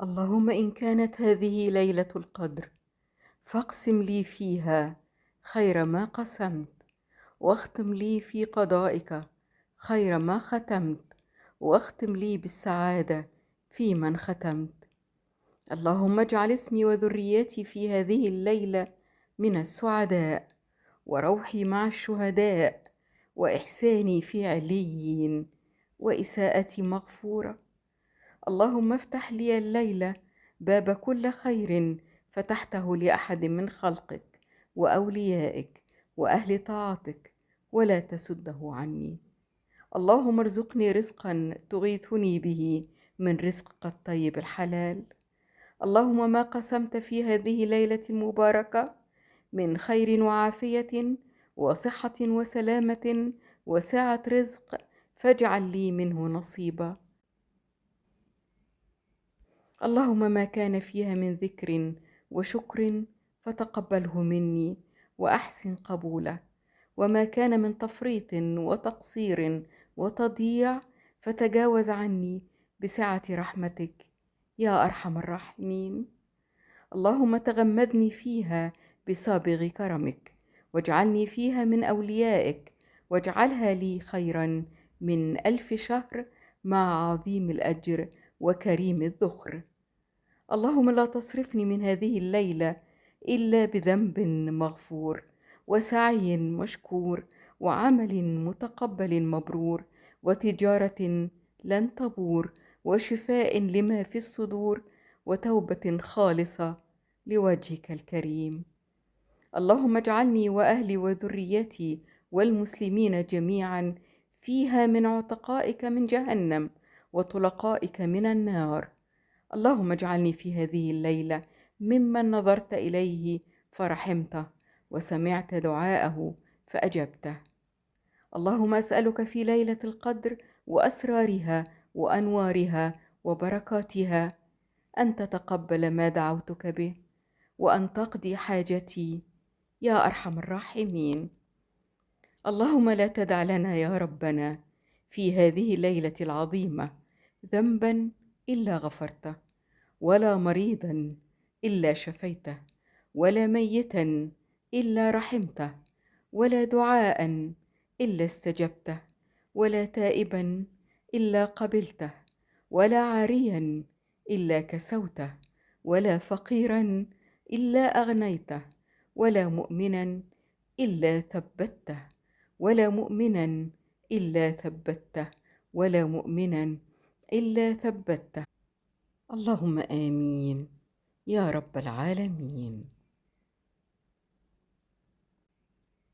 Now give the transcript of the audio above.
اللهم إن كانت هذه ليلة القدر فاقسم لي فيها خير ما قسمت، واختم لي في قضائك خير ما ختمت، واختم لي بالسعادة في من ختمت. اللهم اجعل اسمي وذريتي في هذه الليلة من السعداء، وروحي مع الشهداء، وإحساني في عليين، وإساءتي مغفورة. اللهم افتح لي الليلة باب كل خير فتحته لأحد من خلقك وأوليائك وأهل طاعتك، ولا تسده عني. اللهم ارزقني رزقا تغيثني به من رزقك الطيب الحلال. اللهم ما قسمت في هذه الليلة المباركة من خير وعافية وصحة وسلامة وسعة رزق فاجعل لي منه نصيبا. اللهم ما كان فيها من ذكر وشكر فتقبله مني وأحسن قبوله، وما كان من تفريط وتقصير وتضييع فتجاوز عني بسعة رحمتك يا أرحم الراحمين. اللهم تغمدني فيها بسابغ كرمك، واجعلني فيها من أوليائك، واجعلها لي خيرا من 1000 شهر مع عظيم الأجر وكريم الذخر. اللهم لا تصرفني من هذه الليلة إلا بذنب مغفور، وسعي مشكور، وعمل متقبل مبرور، وتجارة لن تبور، وشفاء لما في الصدور، وتوبة خالصة لوجهك الكريم. اللهم اجعلني وأهلي وذريتي والمسلمين جميعا فيها من عتقائك من جهنم وطلقائك من النار. اللهم اجعلني في هذه الليلة ممن نظرت إليه فرحمته، وسمعت دعاءه فأجبته. اللهم أسألك في ليلة القدر وأسرارها وأنوارها وبركاتها أن تتقبل ما دعوتك به، وأن تقضي حاجتي يا أرحم الراحمين. اللهم لا تدع لنا يا ربنا في هذه الليلة العظيمة ذنبا إلا غفرته، ولا مريضا إلا شفيته، ولا ميتا إلا رحمته، ولا دعاء إلا استجبته، ولا تائبا إلا قبلته، ولا عاريا إلا كسوته، ولا فقيرا إلا أغنيته، ولا مؤمنا إلا ثبته، ولا مؤمنا إلا ثبته، ولا مؤمنا إلا ثبته. اللهم آمين يا رب العالمين.